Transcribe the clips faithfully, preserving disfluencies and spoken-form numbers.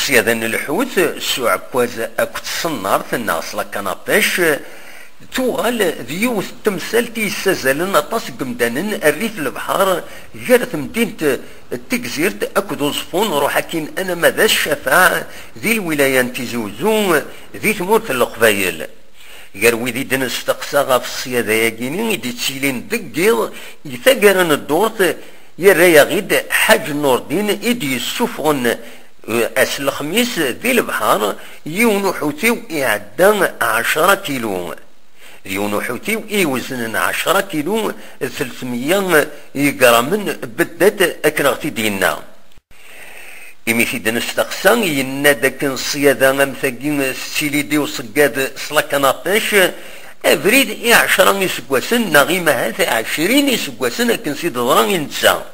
Ṣṣyada n lḥut s uɛekkaz akked tṣennart neɣ s la canne à pêche tuɣal d yiwet n temsalt i yessazalen aṭas n yemdanen rrif n lebḥer, gar temdint n Tegzirt akked Uẓeffun, ruḥ akkin alamma d At Ccafaɛ di lwilaya n Tizi Uzzu, di tmurt n Leqbayel. Gar wid i d-nesteqsa ɣef ṣṣyada-agi-ni i d-yettilin deg yiḍ, i taggara n ddurt, yerra-yaɣ-id Ḥaǧ Nurdin i d-yessufɣen, eh, ass n lexmis di lebḥer, yiwen uḥutiw iɛedda ɛecra kilu. D yiwen uḥutiw i iweznen ɛecra kilu d tletmeyya igramen beddad, akken ɣ-t-id-yenna. Imi t-id-nesteqsa, yenna-d akken ṣṣyada am tagi tettili-d i uṣeggad s la canne à pêche, abrid i ɛecra iseggasen neɣ imahat ɛecrin iseggasen akken s i d-teḍra i netta.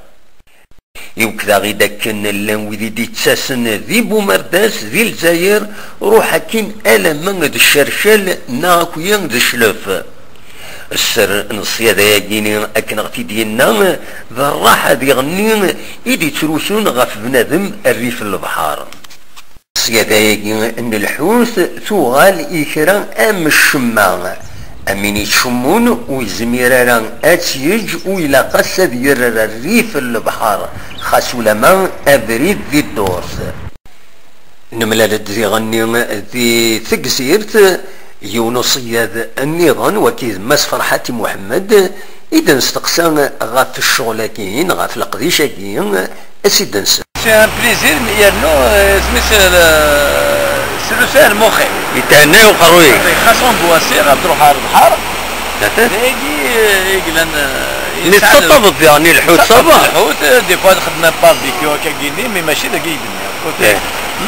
Iwekd-aɣ-id akken llan wid i d-ittasen di Bumerdas, di Lezzayer, ruḥ akkin alamma d Ccercal neɣ akk-ya d Cclef. Sser n ṣṣyada-agi-ni, akken ɣ-t-id-yenna, d rraḥa diɣenni i d-ittrusun ɣef bnadem rrif n lebḥer. Ṣṣyada-agi n lḥut tuɣal i kra am ccemma, am win ittcummun ur yezmir ara ad tt-yeǧǧ, ur ilaq-as ad yerr rrif n lebḥer, xas ulama abrid di ddurt. Nemlal-d diɣenni di Tegzirt yiwen uṣeyyad nniḍen, wagi d Mass Ferḥat Muḥemmed, i d-nesteqsa ɣef ccɣel-agi, ɣef leqdic-agi, a s-id-nsen. C'est un plaisir, mi yernu, euh, isem-is, euh, c'est le seul moxi. Yethenna uqerruy-ik. Xas angoissé ɣef truḥ ɣer lebḥer. Dagi, euh, i yellan, euh, nettaṭṭabeḍ diɣen i lḥut, ça va? Lḥut, euh, des fois nxeddem un barbecue akkagi-nni, mais mačči dagi i d-nniɣ. Côté, eh,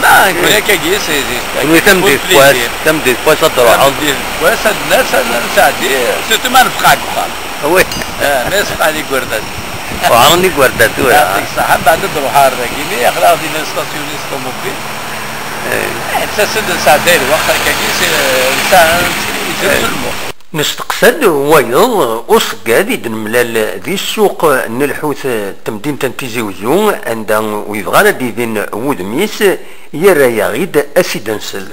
ma nekkni akkagi, c'est, c'est, kenwi tameddit n wass, tameddit n wass ad d-truḥeḍ. Tameddit n wass ad d-nas, ad nesɛeddi, surtout ma nefqeɛ deg uxxam. Oui. Eh, ma yesqeɛ deg igerdan. Uɛren igerdan tura. Yeɛṭik ṣṣeḥḥa, mbeɛd ad d-ruḥeɣ ar dagi-nni, aql-aɣ dinna stasyuni s ṭumubil. Eh. Eh, ttasen-d nesɛedday lweqt akkagi, s-, nesɛa, nettzelzul lmux. Nesteqsa-d wayeḍ uṣeggad i d-nemlal di ssuq n lḥut n temdint n Tizi Uzzu, anda ur yebɣi ara ad d-ibin wudem-is, yerra-yaɣ-id a s-id-nsel.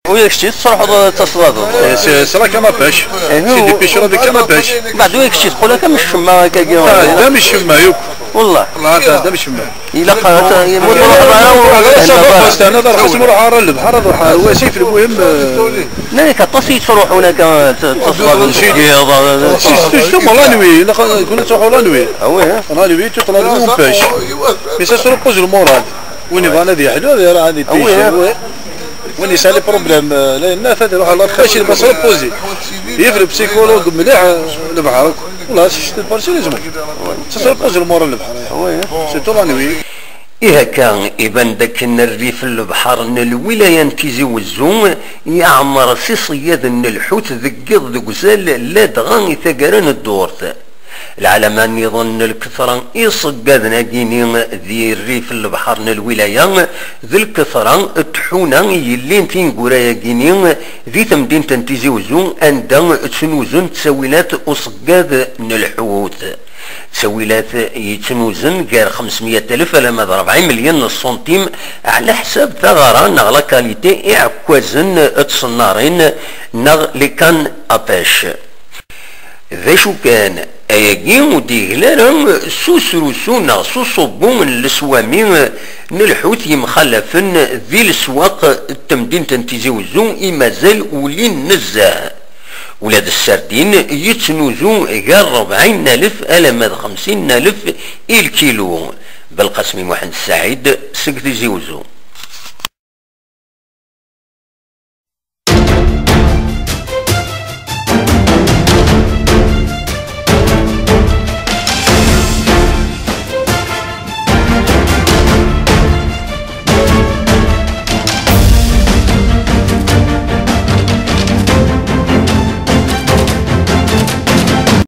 Ula d kečč tettruḥuḍ ad taseḍ aḍu? Eh, c'est, c'est la canne à pêche. Eh, c'est des pêcheurs de canne à pêche. Mbeɛd ula d kečč teqqel akka am ccemma akkagi. Ah, d am ccemma yakk. Wallah. Wallah, d, d am ccemma. Ilaq ad tt-, ma truḥeḍ ara, ad ruḥeɣ ara, ad ruḥeɣ ara lebḥer, ad ruḥeɣ ar wasif, lmuhim, eh. Nnan-ak aṭas i yettruḥun akka, t-, taseḍ aḍu deg yiḍ, eh. C'est, c'est surtout la nuit, ilaq ad, kul ad truḥu la nuit. Ah oui, hein? La nuit, toute la nuit, on pêche. Mais ça, ça repose le moral. Win yebɣan ad yeḥlu, ad iruḥ ad ipêche. Ah oui, hein? Win yesɛa les problèmes, euh, la, la, ad iruḥ à la pêche, il va se reposer. Yif le psychologue mliḥ, euh, lebḥer akk. Wallah, c'est une partie, les hommes. Ça se repose le moral, lebḥer. Ah oui, hein? Surtout la nuit. Ihi akka, iban-d akken rrif n lebḥer n lwilaya n Tizi Wezzu yeɛmer s iṣeyyaden n lḥut deg yiḍ deg uzal, ladɣa i taggara n ddurt. Lɛalama nniḍen n lketra iṣeggaden-agi-ni di rrif n lebḥer n lwilaya, d lketra n tḥuna i yellin tineggura-agi-ni di temdint n Tizi Wezzu, anda ttnuzun ttawilat uṣeggad n lḥut. Ttawilat yettnuzen gar xemsmeyya alef alamma d rebɛin melyan n ṣṣuntim, ɛla ḥsab taɣara neɣ la qualité iɛekkazen d tṣennarin neɣ les cannes à pêche. D acu kan, ayagi ur d-yegla ara s usrusu neɣ s uṣubbu n leswami n lḥut yemxalafen di leswaq n temdint n Tizi Wezzu i mazal ulin nezzeh. Ula d ssardin yettnuzu gar rebɛin alef alamma d xemsin alef i lkilu. Belqasem Muḥend Saɛid seg Tizi Wezzu.